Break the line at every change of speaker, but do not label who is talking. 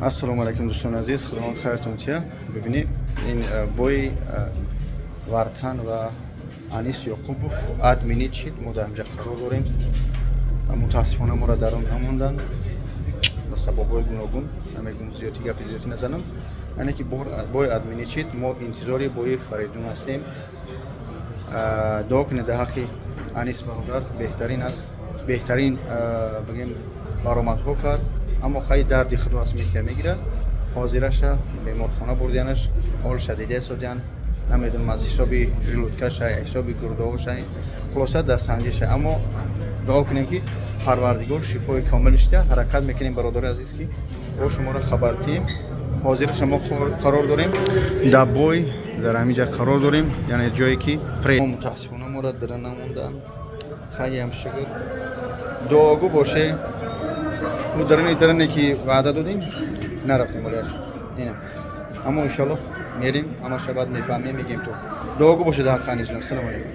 Ассалому алайкум, дӯстони азиз, Худованд хайртон тия. Бибинед, ин бои Вартан ва Анис Ёқубов отменить шид. Мо дар инҷа қарор дорем. Мутаассифона, моро дар он намонданд ба сабабҳои гуногун. Намегум, зиёдӣ гапи зиёдӣ назанам. Яъне ки бой отменить шид, мо интизори бои Фаридун ҳастем. Дуо кунед дар ҳаққи Анис бародар, беҳтарин аст, беҳтарин, бигем, баромадҳо кард, аммо хай, дарди худо аст, мекия мегирад. Ҳозираша беморхона бурдиянаш, ҳолша дида истодиян. Намедонам, аз ҳисоби желудкаша, ҳисоби гурдаоша, хулоса, дар санҷиша. Аммо дуо кунем, ки Парвардигор шифои комилш диҳад. Ҳаракат мекунем, бародари азиз, ки бо шуморо хабар диҳем. Ҳозираша мо қарор дорем дар бой, дар ҳамин ҷа қарор дорем, яъне ҷое ки мутаассифона моро дира намонданд. Хайям, шукр, дуогӯ боше. Мо дарани ки ваъда додем, нарафтем валиаш ина, аммо иншаллоҳ мерим, ҳамаша баъд мефаҳмем, мегем. То дуогӯ боше дар ҳаққи Анис. Ассалому алайкум.